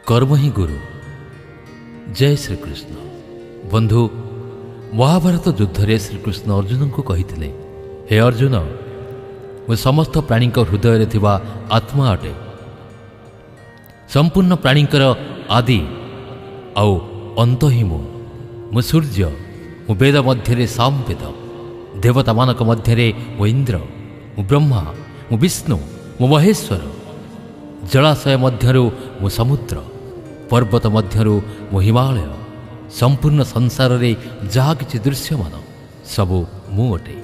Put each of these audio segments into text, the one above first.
କର୍ମ ହିଁ ଗୁରୁ। ଜୟ ଶ୍ରୀକୃଷ୍ଣ। ବନ୍ଧୁ, ମହାଭାରତ ଯୁଦ୍ଧରେ ଶ୍ରୀକୃଷ୍ଣ ଅର୍ଜୁନଙ୍କୁ କହିଥିଲେ, ହେ ଅର୍ଜୁନ, ମୁଁ ସମସ୍ତ ପ୍ରାଣୀଙ୍କ ହୃଦୟରେ ଥିବା ଆତ୍ମା ଅଟେ। ସମ୍ପୂର୍ଣ୍ଣ ପ୍ରାଣୀଙ୍କର ଆଦି ଆଉ ଅନ୍ତ ହିଁ ମୁଁ। ମୁଁ ସୂର୍ଯ୍ୟ, ମୁଁ ବେଦ ମଧ୍ୟରେ ସାମବେଦ, ଦେବତାମାନଙ୍କ ମଧ୍ୟରେ ମୁଁ ଇନ୍ଦ୍ର, ମୁଁ ବ୍ରହ୍ମା, ମୁଁ ବିଷ୍ଣୁ, ମୁଁ ମହେଶ୍ୱର। ଜଳାଶୟ ମଧ୍ୟରୁ ମୁଁ ସମୁଦ୍ର, ପର୍ବତ ମଧ୍ୟରୁ ମୁଁ ହିମାଳୟ। ସମ୍ପୂର୍ଣ୍ଣ ସଂସାରରେ ଯାହା କିଛି ଦୃଶ୍ୟମାନ ସବୁ ମୁଁ ଅଟେ।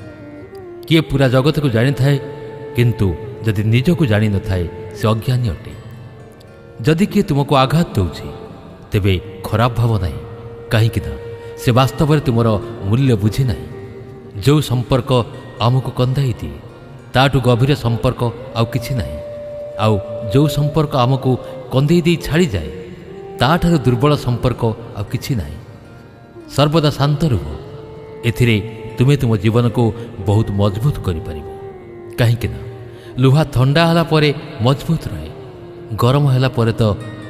କିଏ ପୁରା ଜଗତକୁ ଜାଣିଥାଏ, କିନ୍ତୁ ଯଦି ନିଜକୁ ଜାଣିନଥାଏ ସେ ଅଜ୍ଞାନୀ ଅଟେ। ଯଦି କିଏ ତୁମକୁ ଆଘାତ ଦେଉଛି ତେବେ ଖରାପ ଭାବ ନାହିଁ, କାହିଁକି ନା ସେ ବାସ୍ତବରେ ତୁମର ମୂଲ୍ୟ ବୁଝି ନାହିଁ। ଯେଉଁ ସମ୍ପର୍କ ଆମକୁ କନ୍ଦାଇ ଦିଏ ତାଠୁ ଗଭୀର ସମ୍ପର୍କ ଆଉ କିଛି ନାହିଁ, ଆଉ ଯେଉଁ ସମ୍ପର୍କ ଆମକୁ କନ୍ଦେଇ ଦେଇ ଛାଡ଼ିଯାଏ ତାଠାରୁ ଦୁର୍ବଳ ସମ୍ପର୍କ ଆଉ କିଛି ନାହିଁ। ସର୍ବଦା ଶାନ୍ତ ରୁହ, ଏଥିରେ ତୁମେ ତୁମ ଜୀବନକୁ ବହୁତ ମଜବୁତ କରିପାରିବ। କାହିଁକି ନା ଲୁହା ଥଣ୍ଡା ହେଲା ପରେ ମଜବୁତ ରହେ, ଗରମ ହେଲା ପରେ ତ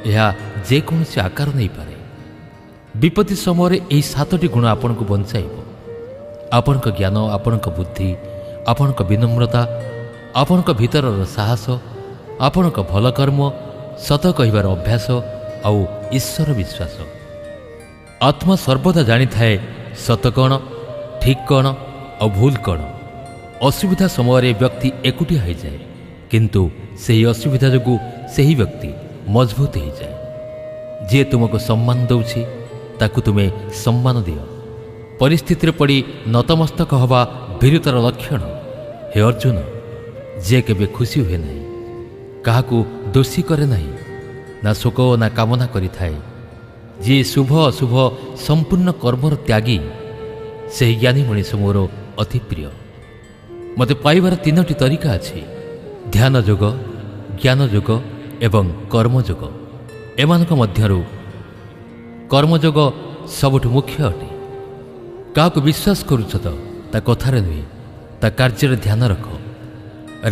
ଏହା ଯେକୌଣସି ଆକାର ନେଇପାରେ। ବିପତ୍ତି ସମୟରେ ଏହି 7ଟି ଗୁଣ ଆପଣଙ୍କୁ ବଞ୍ଚାଇବ। ଆପଣଙ୍କ ଜ୍ଞାନ, ଆପଣଙ୍କ ବୁଦ୍ଧି, ଆପଣଙ୍କ ବିନମ୍ରତା, ଆପଣଙ୍କ ଭିତରର ସାହସ, ଆପଣଙ୍କ ଭଲ କର୍ମ, ସତ କହିବାର ଅଭ୍ୟାସ ଆଉ ଈଶ୍ୱର ବିଶ୍ୱାସ। ଆତ୍ମା ସର୍ବଦା ଜାଣିଥାଏ ସତ କ'ଣ, ଠିକ୍ କ'ଣ ଆଉ ଭୁଲ କ'ଣ। ଅସୁବିଧା ସମୟରେ ବ୍ୟକ୍ତି ଏକୁଟିଆ ହୋଇଯାଏ, କିନ୍ତୁ ସେହି ଅସୁବିଧା ଯୋଗୁଁ ସେହି ବ୍ୟକ୍ତି ମଜବୁତ ହୋଇଯାଏ। ଯିଏ ତୁମକୁ ସମ୍ମାନ ଦେଉଛି ତାକୁ ତୁମେ ସମ୍ମାନ ଦିଅ। ପରିସ୍ଥିତିରେ ପଡ଼ି ନତମସ୍ତକ ହେବା ଭୀରୁତାର ଲକ୍ଷଣ। ହେ ଅର୍ଜୁନ, ଯିଏ କେବେ ଖୁସି ହୁଏ ନାହିଁ, କାହାକୁ ଦୋଷୀ କରେ ନାହିଁ, ନା ଶୋକ ନା କାମନା କରିଥାଏ, ଯିଏ ଶୁଭ ଅଶୁଭ ସମ୍ପୂର୍ଣ୍ଣ କର୍ମର ତ୍ୟାଗୀ, ସେହି ଜ୍ଞାନୀ ମଣିଷ ମୋର ଅତି ପ୍ରିୟ। ମୋତେ ପାଇବାର 3ଟି ତରିକା ଅଛି: ଧ୍ୟାନ ଯୋଗ, ଜ୍ଞାନ ଯୋଗ ଏବଂ କର୍ମଯୋଗ। ଏମାନଙ୍କ ମଧ୍ୟରୁ କର୍ମଯୋଗ ସବୁଠୁ ମୁଖ୍ୟ ଅଟେ। କାହାକୁ ବିଶ୍ୱାସ କରୁଛ ତ ତା କଥାରେ ନୁହେଁ, ତା କାର୍ଯ୍ୟରେ ଧ୍ୟାନ ରଖ।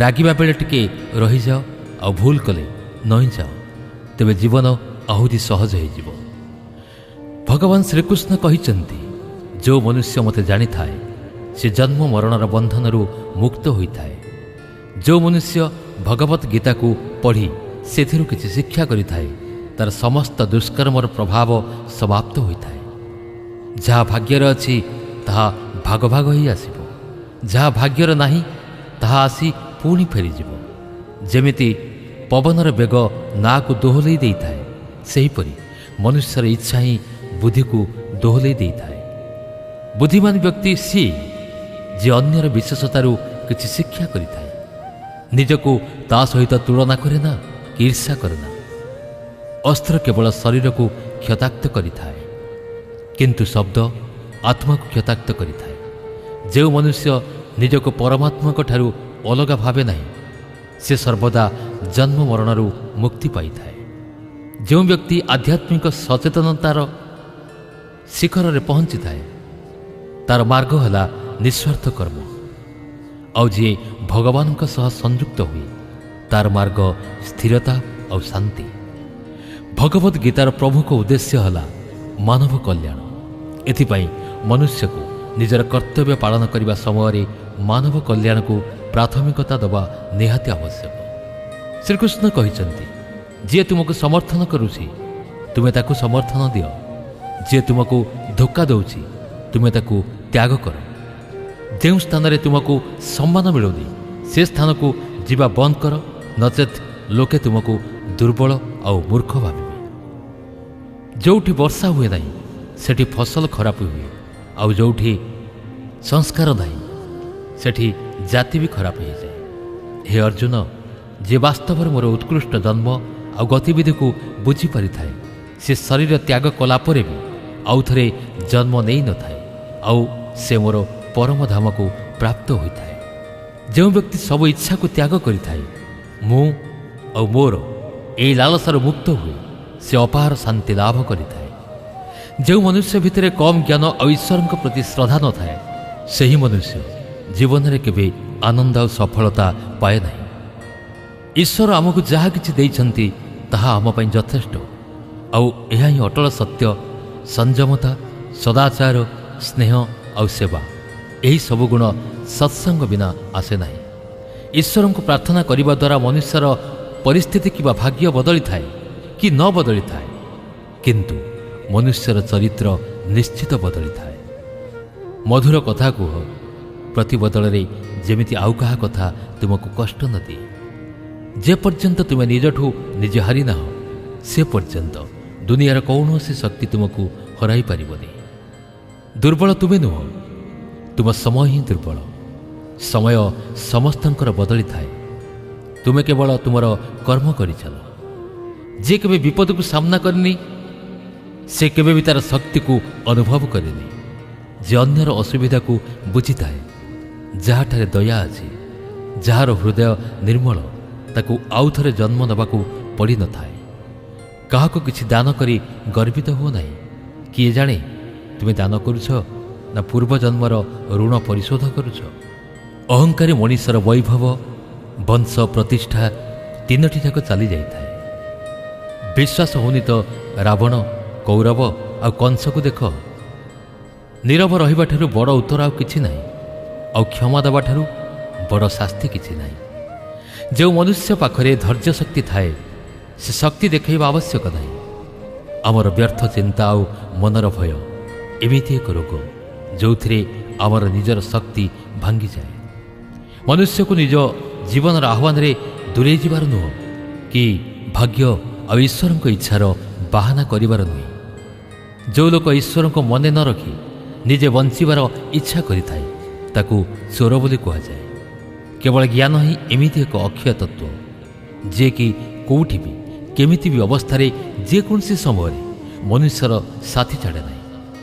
ରାଗିବା ବେଳେ ଟିକେ ରହିଯାଅ, ଆଉ ଭୁଲ କଲେ ନଇଁଯାଅ, ତେବେ ଜୀବନ ଆହୁରି ସହଜ ହୋଇଯିବ। ଭଗବାନ ଶ୍ରୀକୃଷ୍ଣ କହିଛନ୍ତି, ଯେଉଁ ମନୁଷ୍ୟ ମୋତେ ଜାଣିଥାଏ ସେ ଜନ୍ମ ମରଣର ବନ୍ଧନରୁ ମୁକ୍ତ ହୋଇଥାଏ। ଯେଉଁ ମନୁଷ୍ୟ ଭଗବତ ଗୀତାକୁ ପଢ଼ି ସେଥିରୁ କିଛି ଶିକ୍ଷା କରିଥାଏ ତାର ସମସ୍ତ ଦୁଷ୍କର୍ମର ପ୍ରଭାବ ସମାପ୍ତ ହୋଇଥାଏ। ଯାହା ଭାଗ୍ୟରେ ଅଛି ତାହା ଭାଗ ଭାଗ ହୋଇ ଆସିବ, ଯାହା ଭାଗ୍ୟରେ ନାହିଁ ତାହା ଆସି ପୁଣି ଫେରିଯିବ। ଯେମିତି ପବନର ବେଗ ନାଆକୁ ଦୋହଲେଇ ଦେଇଥାଏ, ସେହିପରି ମନୁଷ୍ୟର ଇଚ୍ଛା ହିଁ ବୁଦ୍ଧିକୁ ଦୋହଲେଇ ଦେଇଥାଏ। ବୁଦ୍ଧିମାନ ବ୍ୟକ୍ତି ସିଏ ଯିଏ ଅନ୍ୟର ବିଶେଷତାରୁ କିଛି ଶିକ୍ଷା କରିଥାଏ, ନିଜକୁ ତା ସହିତ ତୁଳନା କରେ ନା କି ଈର୍ଷା କରେ ନା। ଅସ୍ତ୍ର କେବଳ ଶରୀରକୁ କ୍ଷତାକ୍ତ କରିଥାଏ, କିନ୍ତୁ ଶବ୍ଦ ଆତ୍ମାକୁ କ୍ଷତାକ୍ତ କରିଥାଏ। ଯେଉଁ ମନୁଷ୍ୟ ନିଜକୁ ପରମାତ୍ମାଙ୍କ ଠାରୁ ଅଲଗା ଭାବେ ନାହିଁ, ସେ ସର୍ବଦା ଜନ୍ମ ମରଣରୁ ମୁକ୍ତି ପାଇଥାଏ। ଯେଉଁ ବ୍ୟକ୍ତି ଆଧ୍ୟାତ୍ମିକ ସଚେତନତାର ଶିଖରରେ ପହଞ୍ଚିଥାଏ ତାର ମାର୍ଗ ହେଲା ନିଃସ୍ୱାର୍ଥ କର୍ମ, ଆଉ ଯିଏ ଭଗବାନଙ୍କ ସହ ସଂଯୁକ୍ତ ହୁଏ ତାର ମାର୍ଗ ସ୍ଥିରତା ଆଉ ଶାନ୍ତି। ଭଗବତ ଗୀତାର ପ୍ରମୁଖ ଉଦ୍ଦେଶ୍ୟ ହେଲା ମାନବ କଲ୍ୟାଣ। ଏଥିପାଇଁ ମନୁଷ୍ୟକୁ ନିଜର କର୍ତ୍ତବ୍ୟ ପାଳନ କରିବା ସମୟରେ ମାନବ କଲ୍ୟାଣକୁ ପ୍ରାଥମିକତା ଦେବା ନିହାତି ଆବଶ୍ୟକ। ଶ୍ରୀକୃଷ୍ଣ କହିଛନ୍ତି, ଯିଏ ତୁମକୁ ସମର୍ଥନ କରୁଛି ତୁମେ ତାକୁ ସମର୍ଥନ ଦିଅ, ଯିଏ ତୁମକୁ ଧୋକା ଦେଉଛି ତୁମେ ତାକୁ ତ୍ୟାଗ କର। ଯେଉଁ ସ୍ଥାନରେ ତୁମକୁ ସମ୍ମାନ ମିଳୁନି ସେ ସ୍ଥାନକୁ ଯିବା ବନ୍ଦ କର, ନଚେତ୍ ଲୋକେ ତୁମକୁ ଦୁର୍ବଳ ଆଉ ମୂର୍ଖ ଭାବିବେ। ଯେଉଁଠି ବର୍ଷା ହୁଏ ନାହିଁ ସେଠି ଫସଲ ଖରାପ ହୁଏ, ଆଉ ଯେଉଁଠି ସଂସ୍କାର ନାହିଁ ସେଠି ଜାତି ବି ଖରାପ ହୋଇଯାଏ। ହେ ଅର୍ଜୁନ, ଯିଏ ବାସ୍ତବରେ ମୋର ଉତ୍କୃଷ୍ଟ ଜନ୍ମ ଆଉ ଗତିବିଧିକୁ ବୁଝିପାରିଥାଏ ସେ ଶରୀର ତ୍ୟାଗ କଲା ପରେ ବି ଆଉ ଥରେ ଜନ୍ମ ନେଇନଥାଏ, ଆଉ ସେ ମୋର ପରମଧାମକୁ ପ୍ରାପ୍ତ ହୋଇଥାଏ। ଯେଉଁ ବ୍ୟକ୍ତି ସବୁ ଇଚ୍ଛାକୁ ତ୍ୟାଗ କରିଥାଏ, ମୁଁ ଆଉ ମୋର ଏହି ଲାଳସାରୁ ମୁକ୍ତ ହୁଏ, ସେ ଅପାର ଶାନ୍ତି ଲାଭ କରିଥାଏ। ଯେଉଁ ମନୁଷ୍ୟ ଭିତରେ କମ୍ ଜ୍ଞାନ ଆଉ ଈଶ୍ୱରଙ୍କ ପ୍ରତି ଶ୍ରଦ୍ଧା ନଥାଏ, ସେହି ମନୁଷ୍ୟ ଜୀବନରେ କେବେ ଆନନ୍ଦ ଆଉ ସଫଳତା ପାଏ ନାହିଁ। ଈଶ୍ୱର ଆମକୁ ଯାହା କିଛି ଦେଇଛନ୍ତି ତାହା ଆମ ପାଇଁ ଯଥେଷ୍ଟ। ଆଉ ଏହା ହିଁ ଅଟଳ ସତ୍ୟ। ସଂଯମତା, ସଦାଚାର, ସ୍ନେହ ଆଉ ସେବା, ଏହି ସବୁ ଗୁଣ ସତ୍ସଙ୍ଗ ବିନା ଆସେ ନାହିଁ। ଈଶ୍ୱରଙ୍କୁ ପ୍ରାର୍ଥନା କରିବା ଦ୍ୱାରା ମନୁଷ୍ୟର ପରିସ୍ଥିତି କିମ୍ବା ଭାଗ୍ୟ ବଦଳିଥାଏ କି ନ ବଦଳିଥାଏ, କିନ୍ତୁ ମନୁଷ୍ୟର ଚରିତ୍ର ନିଶ୍ଚିତ ବଦଳିଥାଏ। ମଧୁର କଥା କୁହ, ପ୍ରତିବଦଳରେ ଯେମିତି ଆଉ କାହା କଥା ତୁମକୁ କଷ୍ଟ ନ ଦିଏ। ଯେପର୍ଯ୍ୟନ୍ତ ତୁମେ ନିଜଠୁ ନିଜେ ହାରିନାହ, ସେ ପର୍ଯ୍ୟନ୍ତ ଦୁନିଆର କୌଣସି ଶକ୍ତି ତୁମକୁ ହରାଇ ପାରିବନି। ଦୁର୍ବଳ ତୁମେ ନୁହଁ, ତୁମ ସମୟ ହିଁ ଦୁର୍ବଳ। ସମୟ ସମସ୍ତଙ୍କର ବଦଳିଥାଏ, ତୁମେ କେବଳ ତୁମର କର୍ମ କରିଚାଲ। ଯିଏ କେବେ ବିପଦକୁ ସାମ୍ନା କରିନି, ସେ କେବେ ବି ତା'ର ଶକ୍ତିକୁ ଅନୁଭବ କରେନି। ଯେ ଅନ୍ୟର ଅସୁବିଧାକୁ ବୁଝିଥାଏ, ଯାହାଠାରେ ଦୟା ଅଛି, ଯାହାର ହୃଦୟ ନିର୍ମଳ, ତାକୁ ଆଉ ଥରେ ଜନ୍ମ ନେବାକୁ ପଡ଼ିନଥାଏ। କାହାକୁ କିଛି ଦାନ କରି ଗର୍ବିତ ହୁଅ ନାହିଁ। କିଏ ଜାଣେ ତୁମେ ଦାନ କରୁଛ ନା ପୂର୍ବଜନ୍ମର ଋଣ ପରିଶୋଧ କରୁଛ। ଅହଙ୍କାରୀ ମଣିଷର ବୈଭବ, ବଂଶ, ପ୍ରତିଷ୍ଠା ତିନୋଟି ଯାକ ଚାଲି ଯାଇଥାଏ। ବିଶ୍ୱାସ ହେଉନି ତ ରାବଣ, କୌରବ ଆଉ କଂସକୁ ଦେଖ। ନୀରବ ରହିବାଠାରୁ ବଡ଼ ଉତ୍ତର ଆଉ କିଛି ନାହିଁ, ଆଉ କ୍ଷମା ଦେବାଠାରୁ ବଡ଼ ଶାସ୍ତି କିଛି ନାହିଁ। ଯେଉଁ ମନୁଷ୍ୟ ପାଖରେ ଧୈର୍ଯ୍ୟ ଶକ୍ତି ଥାଏ, ସେ ଶକ୍ତି ଦେଖାଇବା ଆବଶ୍ୟକ ନାହିଁ। ଆମର ବ୍ୟର୍ଥ ଚିନ୍ତା ଆଉ ମନର ଭୟ ଏମିତି ଏକ ରୋଗ ଯେଉଁଥିରେ ଆମର ନିଜର ଶକ୍ତି ଭାଙ୍ଗିଯାଏ। ମନୁଷ୍ୟକୁ ନିଜ ଜୀବନର ଆହ୍ୱାନରେ ଦୂରେଇ ଯିବାର ନୁହଁ କି ଭାଗ୍ୟ ଆଉ ଈଶ୍ୱରଙ୍କ ଇଚ୍ଛାର ବାହାନା କରିବାର ନୁହେଁ। ଯେଉଁ ଲୋକ ଈଶ୍ୱରଙ୍କୁ ମନେ ନ ରଖି ନିଜେ ବଞ୍ଚିବାର ଇଚ୍ଛା କରିଥାଏ, ତାକୁ ଚୋର ବୋଲି କୁହାଯାଏ। କେବଳ ଜ୍ଞାନ ହିଁ ଏମିତି ଏକ ଅକ୍ଷୟ ତତ୍ତ୍ୱ, ଯିଏକି କେଉଁଠି ବି କେମିତି ବି ଅବସ୍ଥାରେ ଯେକୌଣସି ସମୟରେ ମନୁଷ୍ୟର ସାଥୀ ଛାଡ଼େ ନାହିଁ।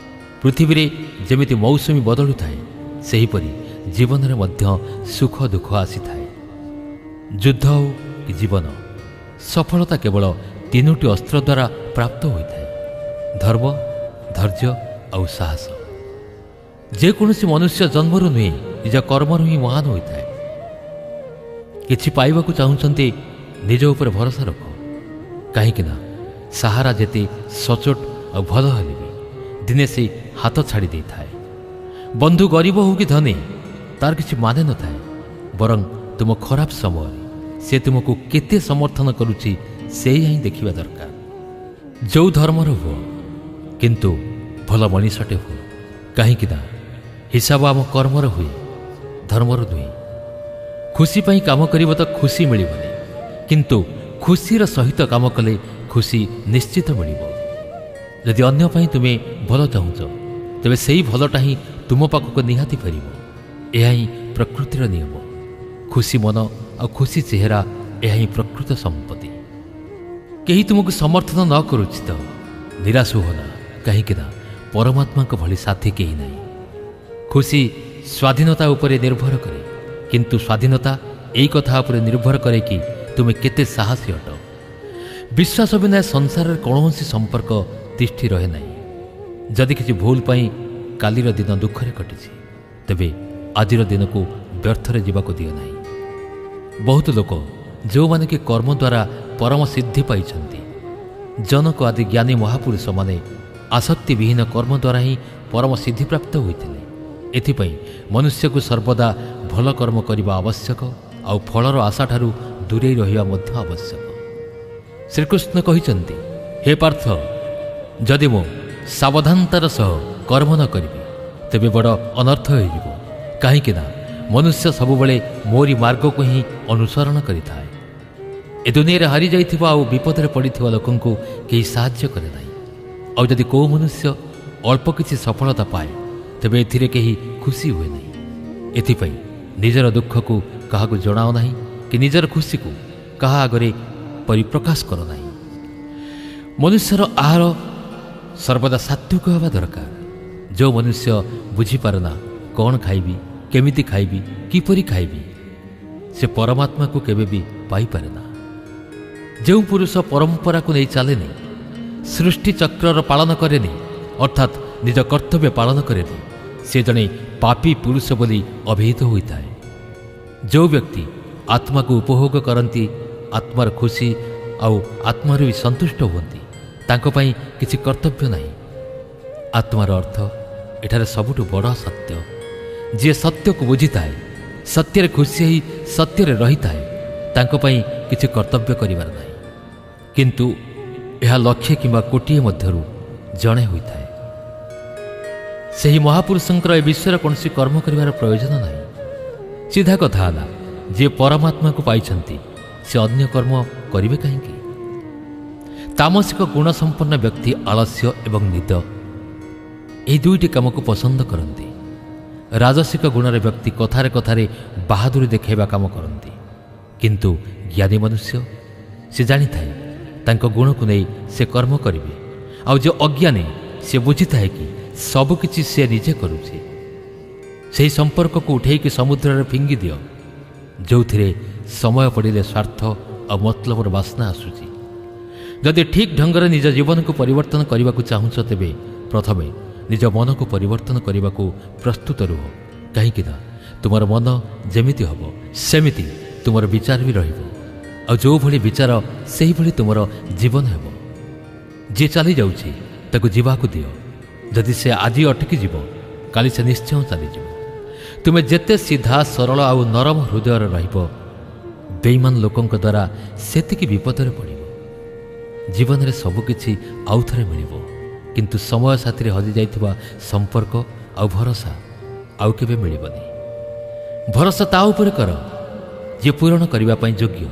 ପୃଥିବୀରେ ଯେମିତି ମୌସୁମୀ ବଦଳୁଥାଏ, ସେହିପରି ଜୀବନରେ ମଧ୍ୟ ସୁଖ ଦୁଃଖ ଆସିଥାଏ। ଯୁଦ୍ଧ ହେଉ କି ଜୀବନ, ସଫଳତା କେବଳ ତିନୋଟି ଅସ୍ତ୍ର ଦ୍ୱାରା ପ୍ରାପ୍ତ ହୋଇଥାଏ: ଧର୍ମ, ଧୈର୍ଯ୍ୟ ଆଉ ସାହସ। ଯେକୌଣସି ମନୁଷ୍ୟ ଜନ୍ମରୁ ନୁହେଁ, ନିଜ କର୍ମରୁ ହିଁ ମହାନ ହୋଇଥାଏ। କିଛି ପାଇବାକୁ ଚାହୁଁଛନ୍ତି, ନିଜ ଉପରେ ଭରସା ରଖ, କାହିଁକିନା ସାହାରା ଯେତେ ସଚୋଟ ଆଉ ଭଲ ହେଲେ ବି ଦିନେ ସେ ହାତ ଛାଡ଼ି ଦେଇଥାଏ। ବନ୍ଧୁ ଗରିବ ହେଉ କି ଧନୀ, ତାର କିଛି ମାନେ ନଥାଏ, ବରଂ ତୁମ ଖରାପ ସମୟରେ ସେ ତୁମକୁ କେତେ ସମର୍ଥନ କରୁଛି ସେଇଆ ହିଁ ଦେଖିବା ଦରକାର। ଯେଉଁ ଧର୍ମର ହୁଅ, କିନ୍ତୁ ଭଲ ମଣିଷଟେ ହୁଅ, କାହିଁକିନା ହିସାବ ଆମ କର୍ମର ହୁଏ, ଧର୍ମର ନୁହେଁ। ଖୁସି ପାଇଁ କାମ କରିବ ତ ଖୁସି ମିଳିବନି, କିନ୍ତୁ ଖୁସିର ସହିତ କାମ କଲେ ଖୁସି ନିଶ୍ଚିତ ମିଳିବ। ଯଦି ଅନ୍ୟ ପାଇଁ ତୁମେ ଭଲ ଚାହୁଁଛ, ତେବେ ସେଇ ଭଲଟା ହିଁ ତୁମ ପାଖକୁ ନିହାତି ଫେରିବ। ଏହା ହିଁ ପ୍ରକୃତିର ନିୟମ। ଖୁସି ମନ ଆଉ ଖୁସି ଚେହେରା, ଏହା ହିଁ ପ୍ରକୃତ ସମ୍ପତ୍ତି। କେହି ତୁମକୁ ସମର୍ଥନ ନ କରୁଛି ତ ନିରାଶ ହୁଅ ନା, କାହିଁକିନା ପରମାତ୍ମାଙ୍କ ଭଳି ସାଥୀ କେହି ନାହିଁ। ଖୁସି ସ୍ୱାଧୀନତା ଉପରେ ନିର୍ଭର କରେ, କିନ୍ତୁ ସ୍ୱାଧୀନତା ଏଇ କଥା ଉପରେ ନିର୍ଭର କରେ କି ତୁମେ କେତେ ସାହସୀ ଅଟ। ବିଶ୍ୱାସ ବିନା ସଂସାରରେ କୌଣସି ସମ୍ପର୍କ ତିଷ୍ଠି ରହେ ନାହିଁ। ଯଦି କିଛି ଭୁଲ ପାଇଁ କାଲିର ଦିନ ଦୁଃଖରେ କଟିଛି, ତେବେ ଆଜିର ଦିନକୁ ବ୍ୟର୍ଥରେ ଯିବାକୁ ଦିଅ ନାହିଁ। ବହୁତ ଲୋକ ଯେଉଁମାନେ କି କର୍ମ ଦ୍ୱାରା ପରମ ସିଦ୍ଧି ପାଇଛନ୍ତି, ଜନକ ଆଦି ଜ୍ଞାନୀ ମହାପୁରୁଷମାନେ ଆସକ୍ତିବିହୀନ କର୍ମ ଦ୍ୱାରା ହିଁ ପରମ ସିଦ୍ଧିପ୍ରାପ୍ତ ହୋଇଥିଲେ। ଏଥିପାଇଁ ମନୁଷ୍ୟକୁ ସର୍ବଦା ଭଲ କର୍ମ କରିବା ଆବଶ୍ୟକ, ଆଉ ଫଳର ଆଶାଠାରୁ ଦୂରେଇ ରହିବା ମଧ୍ୟ ଆବଶ୍ୟକ। ଶ୍ରୀକୃଷ୍ଣ କହିଛନ୍ତି, ହେ ପାର୍ଥ, ଯଦି ମୁଁ ସାବଧାନତାର ସହ କର୍ମ ନ କରିବି, ତେବେ ବଡ଼ ଅନର୍ଥ ହୋଇଯିବ, କାହିଁକିନା ମନୁଷ୍ୟ ସବୁବେଳେ ମୋରି ମାର୍ଗକୁ ହିଁ ଅନୁସରଣ କରିଥାଏ। ଏ ଦୁନିଆରେ ହାରିଯାଇଥିବା ଆଉ ବିପଦରେ ପଡ଼ିଥିବା ଲୋକଙ୍କୁ କେହି ସାହାଯ୍ୟ କରେ ନାହିଁ। ଆଉ ଯଦି କେଉଁ ମନୁଷ୍ୟ ଅଳ୍ପ କିଛି ସଫଳତା ପାଏ, ତେବେ ଏଥିରେ କେହି ଖୁସି ହୁଏ ନାହିଁ। ଏଥିପାଇଁ ନିଜର ଦୁଃଖକୁ କାହାକୁ ଜଣାଅ ନାହିଁ କି ନିଜର ଖୁସିକୁ କାହା ଆଗରେ ପରିପ୍ରକାଶ କର ନାହିଁ। ମନୁଷ୍ୟର ଆହାର ସର୍ବଦା ସାତ୍ତ୍ୱିକ ହେବା ଦରକାର। ଯେଉଁ ମନୁଷ୍ୟ ବୁଝିପାରେ ନା କ'ଣ ଖାଇବି, କେମିତି ଖାଇବି, କିପରି ଖାଇବି, ସେ ପରମାତ୍ମାକୁ କେବେ ବି ପାଇପାରେ ନା। ଯେଉଁ ପୁରୁଷ ପରମ୍ପରାକୁ ନେଇ ଚାଲେନି, ସୃଷ୍ଟି ଚକ୍ରର ପାଳନ କରେନି, ଅର୍ଥାତ୍ ନିଜ କର୍ତ୍ତବ୍ୟ ପାଳନ କରେନି, ସେ ଜଣେ ପାପୀ ପୁରୁଷ ବୋଲି ଅଭିହିତ ହୋଇଥାଏ। ଯେଉଁ ବ୍ୟକ୍ତି ଆତ୍ମାକୁ ଉପଭୋଗ କରନ୍ତି, ଆତ୍ମାର ଖୁସି ଆଉ ଆତ୍ମାରୁ ବି ସନ୍ତୁଷ୍ଟ ହୁଅନ୍ତି, ତାଙ୍କ ପାଇଁ କିଛି କର୍ତ୍ତବ୍ୟ ନାହିଁ। ଆତ୍ମାର ଅର୍ଥ ଏଠାରେ ସବୁଠୁ ବଡ଼ ସତ୍ୟ। ଯିଏ ସତ୍ୟକୁ ବୁଝିଥାଏ, ସତ୍ୟରେ ଖୁସି ହୋଇ ସତ୍ୟରେ ରହିଥାଏ, ତାଙ୍କ ପାଇଁ କିଛି କର୍ତ୍ତବ୍ୟ କରିବାର ନାହିଁ। କିନ୍ତୁ ଏହା ଲକ୍ଷେ କିମ୍ବା କୋଟିଏ ମଧ୍ୟରୁ ଜଣେ ହୋଇଥାଏ। ସେହି ମହାପୁରୁଷଙ୍କର ଏ ବିଶ୍ୱର କୌଣସି କର୍ମ କରିବାର ପ୍ରୟୋଜନ ନାହିଁ। ସିଧା କଥା ହେଲା, ଯିଏ ପରମାତ୍ମାକୁ ପାଇଛନ୍ତି ସେ ଅନ୍ୟ କର୍ମ କରିବେ କାହିଁକି? ତାମସିକ ଗୁଣସମ୍ପନ୍ନ ବ୍ୟକ୍ତି ଆଳସ୍ୟ ଏବଂ ନିଦ ଏହି ଦୁଇଟି କାମକୁ ପସନ୍ଦ କରନ୍ତି। ରାଜସିକ ଗୁଣର ବ୍ୟକ୍ତି କଥାରେ କଥାରେ ବାହାଦୁରୀ ଦେଖାଇବା କାମ କରନ୍ତି। କିନ୍ତୁ ଜ୍ଞାନୀ ମନୁଷ୍ୟ ସେ ଜାଣିଥାଏ ତାଙ୍କ ଗୁଣକୁ ନେଇ ସେ କର୍ମ କରିବେ। ଆଉ ଯେ ଅଜ୍ଞାନୀ ସେ ବୁଝିଥାଏ କି ସବୁକିଛି ସେ ନିଜେ କରୁଛି। ସେହି ସମ୍ପର୍କକୁ ଉଠେଇକି ସମୁଦ୍ରରେ ଫିଙ୍ଗି ଦିଅ, ଯେଉଁଥିରେ ସମୟ ପଡ଼ିଲେ ସ୍ୱାର୍ଥ ଆଉ ମତଲବର ବାସ୍ନା ଆସୁଛି। ଯଦି ଠିକ୍ ଢଙ୍ଗରେ ନିଜ ଜୀବନକୁ ପରିବର୍ତ୍ତନ କରିବାକୁ ଚାହୁଁଛ, ତେବେ ପ୍ରଥମେ ନିଜ ମନକୁ ପରିବର୍ତ୍ତନ କରିବାକୁ ପ୍ରସ୍ତୁତ ରୁହ। କାହିଁକି ନା ତୁମର ମନ ଯେମିତି ହେବ ସେମିତି ତୁମର ବିଚାର ବି ରହିବ, ଆଉ ଯେଉଁଭଳି ବିଚାର ସେହିଭଳି ତୁମର ଜୀବନ ହେବ। ଯିଏ ଚାଲିଯାଉଛି ତାକୁ ଯିବାକୁ ଦିଅ। ଯଦି ସେ ଆଜି ଅଟକି ଯିବ, କାଲି ସେ ନିଶ୍ଚୟ ଚାଲିଯିବ। ତୁମେ ଯେତେ ସିଧା ସରଳ ଆଉ ନରମ ହୃଦୟରେ ରହିବ, ବେଇମାନ ଲୋକଙ୍କ ଦ୍ୱାରା ସେତିକି ବିପଦରେ ପଡ଼ିବ। ଜୀବନରେ ସବୁକିଛି ଆଉଥରେ ମିଳିବ, କିନ୍ତୁ ସମୟ ସାଥିରେ ହଜିଯାଇଥିବା ସମ୍ପର୍କ ଆଉ ଭରସା ଆଉ କେବେ ମିଳିବନି। ଭରସା ତା ଉପରେ କର ଯିଏ ପୂରଣ କରିବା ପାଇଁ ଯୋଗ୍ୟ।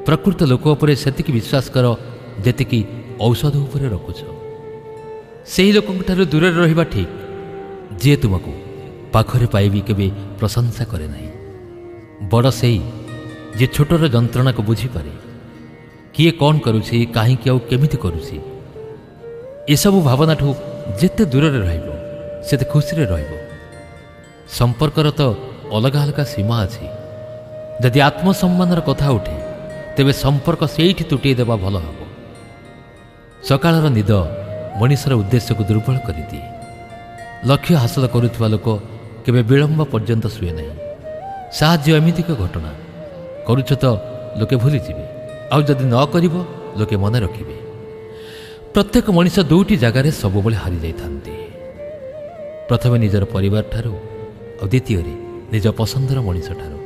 ପ୍ରକୃତ ଲୋକ ଉପରେ ସେତିକି ବିଶ୍ୱାସ କର ଯେତିକି ଔଷଧ ଉପରେ ରଖୁଛ। ସେହି ଲୋକଙ୍କଠାରୁ ଦୂରରେ ରହିବା ଠିକ୍, ଯିଏ ତୁମକୁ ପାଖରେ ପାଇବି କେବେ ପ୍ରଶଂସା କରେ ନାହିଁ। ବଡ଼ ସେଇ ଯିଏ ଛୋଟର ଯନ୍ତ୍ରଣାକୁ ବୁଝିପାରେ। କିଏ କ'ଣ କରୁଛି, କାହିଁକି ଆଉ କେମିତି କରୁଛି, ଏସବୁ ଭାବନାଠୁ ଯେତେ ଦୂରରେ ରହିବ ସେତେ ଖୁସିରେ ରହିବ। ସମ୍ପର୍କର ତ ଅଲଗା ଅଲଗା ସୀମା ଅଛି। ଯଦି ଆତ୍ମସମ୍ମାନର କଥା ଉଠେ, ତେବେ ସମ୍ପର୍କ ସେଇଠି ତୁଟେଇ ଦେବା ଭଲ ହେବ। ସକାଳର ନିଦ ମଣିଷର ଉଦ୍ଦେଶ୍ୟକୁ ଦୁର୍ବଳ କରିଦିଏ। ଲକ୍ଷ୍ୟ ହାସଲ କରୁଥିବା ଲୋକ କେବେ ବିଳମ୍ବ ପର୍ଯ୍ୟନ୍ତ ଶୁଏ ନାହିଁ। ସାହାଯ୍ୟ ଏମିତି ଏକ ଘଟଣା, କରୁଛ ତ ଲୋକେ ଭୁଲିଯିବେ, ଆଉ ଯଦି ନ କରିବ ଲୋକେ ମନେ ରଖିବେ। ପ୍ରତ୍ୟେକ ମଣିଷ ଦୁଇଟି ଜାଗାରେ ସବୁବେଳେ ହାରିଯାଇଥାନ୍ତି। ପ୍ରଥମେ ନିଜର ପରିବାରଠାରୁ, ଆଉ ଦ୍ୱିତୀୟରେ ନିଜ ପସନ୍ଦର ମଣିଷଠାରୁ।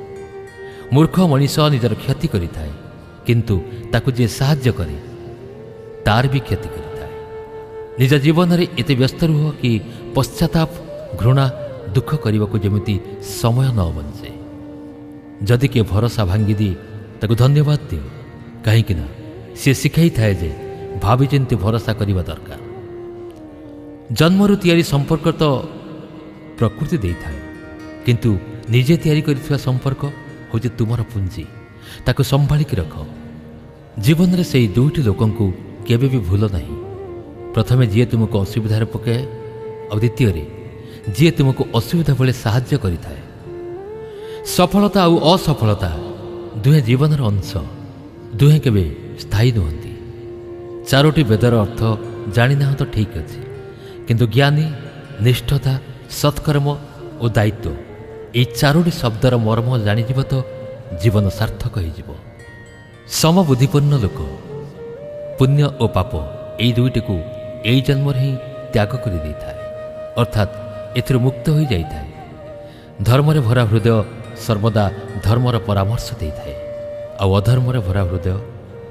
ମୂର୍ଖ ମଣିଷ ନିଜର କ୍ଷତି କରିଥାଏ, କିନ୍ତୁ ତାକୁ ଯିଏ ସାହାଯ୍ୟ କରେ ତାର ବି କ୍ଷତି କରିଥାଏ। ନିଜ ଜୀବନରେ ଏତେ ବ୍ୟସ୍ତ ରୁହ କି ପଶ୍ଚାତାପ, ଘୃଣା, ଦୁଃଖ କରିବାକୁ ଯେମିତି ସମୟ ନ ବଞ୍ଚେ। ଯଦି କିଏ ଭରସା ଭାଙ୍ଗିଦିଏ ତାକୁ ଧନ୍ୟବାଦ ଦିଅ, କାହିଁକିନା ସିଏ ଶିଖାଇଥାଏ ଯେ ଭାବିଚିନ୍ତି ଭରସା କରିବା ଦରକାର। ଜନ୍ମରୁ ତିଆରି ସମ୍ପର୍କ ତ ପ୍ରକୃତି ଦେଇଥାଏ, କିନ୍ତୁ ନିଜେ ତିଆରି କରିଥିବା ସମ୍ପର୍କ ହେଉଛି ତୁମର ପୁଞ୍ଜି। ତାକୁ ସମ୍ଭାଳିକି ରଖ। ଜୀବନରେ ସେଇ ଦୁଇଟି ଲୋକଙ୍କୁ କେବେ ବି ଭୁଲ ନାହିଁ। ପ୍ରଥମେ ଯିଏ ତୁମକୁ ଅସୁବିଧାରେ ପକାଏ, ଆଉ ଦ୍ୱିତୀୟରେ ଯିଏ ତୁମକୁ ଅସୁବିଧା ବେଳେ ସାହାଯ୍ୟ କରିଥାଏ। ସଫଳତା ଆଉ ଅସଫଳତା ଦୁହେଁ ଜୀବନର ଅଂଶ, ଦୁହେଁ କେବେ ସ୍ଥାୟୀ ନୁହନ୍ତି। ଚାରୋଟି ବେଦର ଅର୍ଥ ଜାଣିନାହଁ ତ ଠିକ୍ ଅଛି, କିନ୍ତୁ ଜ୍ଞାନୀ, ନିଷ୍ଠତା, ସତ୍କର୍ମ ଓ ଦାୟିତ୍ୱ ଏହି ଚାରୋଟି ଶବ୍ଦର ମର୍ମ ଜାଣିଯିବ ତ ଜୀବନ ସାର୍ଥକ ହୋଇଯିବ। ସମବୁଦ୍ଧିପୂର୍ଣ୍ଣ ଲୋକ ପୁଣ୍ୟ ଓ ପାପ ଏହି ଦୁଇଟିକୁ ଏହି ଜନ୍ମରେ ହିଁ ତ୍ୟାଗ କରିଦେଇଥାଏ, ଅର୍ଥାତ୍ ଏଥିରୁ ମୁକ୍ତ ହୋଇଯାଇଥାଏ। ଧର୍ମରେ ଭରା ହୃଦୟ ସର୍ବଦା ଧର୍ମର ପରାମର୍ଶ ଦେଇଥାଏ, ଆଉ ଅଧର୍ମରେ ଭରା ହୃଦୟ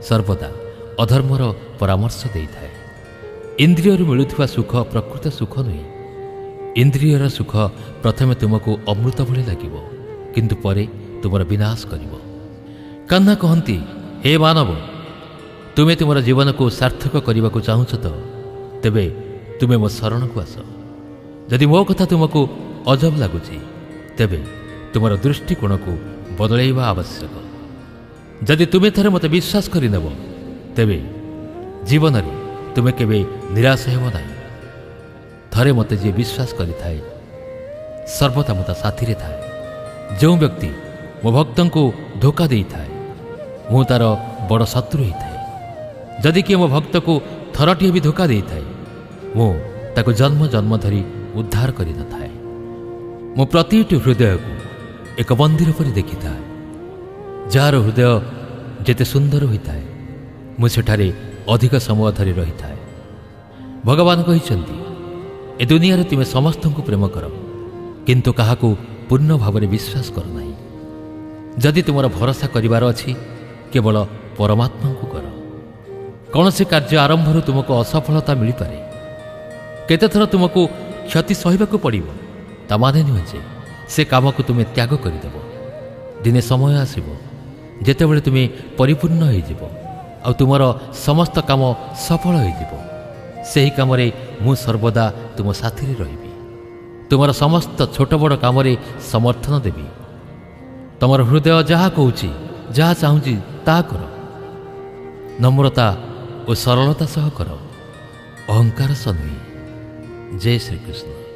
ସର୍ବଦା ଅଧର୍ମର ପରାମର୍ଶ ଦେଇଥାଏ। ଇନ୍ଦ୍ରିୟରୁ ମିଳୁଥିବା ସୁଖ ପ୍ରକୃତ ସୁଖ ନୁହେଁ। ଇନ୍ଦ୍ରିୟର ସୁଖ ପ୍ରଥମେ ତୁମକୁ ଅମୃତ ଭଳି ଲାଗିବ, କିନ୍ତୁ ପରେ ତୁମର ବିନାଶ କରିବ। କାହ୍ନା କହନ୍ତି, ହେ ମାନବ, ତୁମେ ତୁମର ଜୀବନକୁ ସାର୍ଥକ କରିବାକୁ ଚାହୁଁଛ ତ ତେବେ ତୁମେ ମୋ ଶରଣକୁ ଆସ। ଯଦି ମୋ କଥା ତୁମକୁ ଅଜବ ଲାଗୁଛି, ତେବେ ତୁମର ଦୃଷ୍ଟିକୋଣକୁ ବଦଳାଇବା ଆବଶ୍ୟକ। ଯଦି ତୁମେ ଥରେ ମୋତେ ବିଶ୍ୱାସ କରିନେବ, ତେବେ ଜୀବନରେ ତୁମେ କେବେ ନିରାଶ ହେବ ନାହିଁ। ଥରେ ମୋତେ ଯିଏ ବିଶ୍ୱାସ କରିଥାଏ, ସର୍ବଦା ମୁଁ ତା ସାଥିରେ ଥାଏ। ଯେଉଁ ବ୍ୟକ୍ତି ମୋ ଭକ୍ତଙ୍କୁ ଧୋକା ଦେଇଥାଏ, ମୁଁ ତା'ର ବଡ଼ ଶତ୍ରୁ ହୋଇଥାଏ। ଯଦି କିଏ ମୋ ଭକ୍ତକୁ ଥରଟିଏ ବି ଧୋକା ଦେଇଥାଏ, ମୁଁ ତାକୁ ଜନ୍ମ ଜନ୍ମ ଧରି ଉଦ୍ଧାର କରିନଥାଏ। ମୁଁ ପ୍ରତିଟି ହୃଦୟକୁ ଏକ ମନ୍ଦିର ପରି ଦେଖିଥାଏ, ଯାହାର ହୃଦୟ ଯେତେ ସୁନ୍ଦର ହୋଇଥାଏ, ମୁଁ ସେଠାରେ ଅଧିକ ସମୟ ଧରି ରହିଥାଏ। ଭଗବାନ କହିଛନ୍ତି, ଏ ଦୁନିଆରେ ତୁମେ ସମସ୍ତଙ୍କୁ ପ୍ରେମ କର, କିନ୍ତୁ କାହାକୁ ପୂର୍ଣ୍ଣ ଭାବରେ ବିଶ୍ୱାସ କର ନାହିଁ। ଯଦି ତୁମର ଭରସା କରିବାର ଅଛି, କେବଳ ପରମାତ୍ମାଙ୍କୁ କର। କୌଣସି କାର୍ଯ୍ୟ ଆରମ୍ଭରୁ ତୁମକୁ ଅସଫଳତା ମିଳିପାରେ, କେତେଥର ତୁମକୁ କ୍ଷତି ସହିବାକୁ ପଡ଼ିବ, ତା ମାନେ ନୁହେଁ ଯେ ସେ କାମକୁ ତୁମେ ତ୍ୟାଗ କରିଦେବ। ଦିନେ ସମୟ ଆସିବ ଯେତେବେଳେ ତୁମେ ପରିପୂର୍ଣ୍ଣ ହୋଇଯିବ ଆଉ ତୁମର ସମସ୍ତ କାମ ସଫଳ ହୋଇଯିବ। ସେହି କାମରେ ମୁଁ ସର୍ବଦା ତୁମ ସାଥିରେ ରହିବି, ତୁମର ସମସ୍ତ ଛୋଟ ବଡ଼ କାମରେ ସମର୍ଥନ ଦେବି। ତୁମର ହୃଦୟ ଯାହା କହୁଛି, ଯାହା ଚାହୁଁଛି ତାହା କର। ନମ୍ରତା ଓ ସରଳତା ସହ କର, ଅହଙ୍କାର ସହ ନୁହେଁ। ଜୟ ଶ୍ରୀକୃଷ୍ଣ।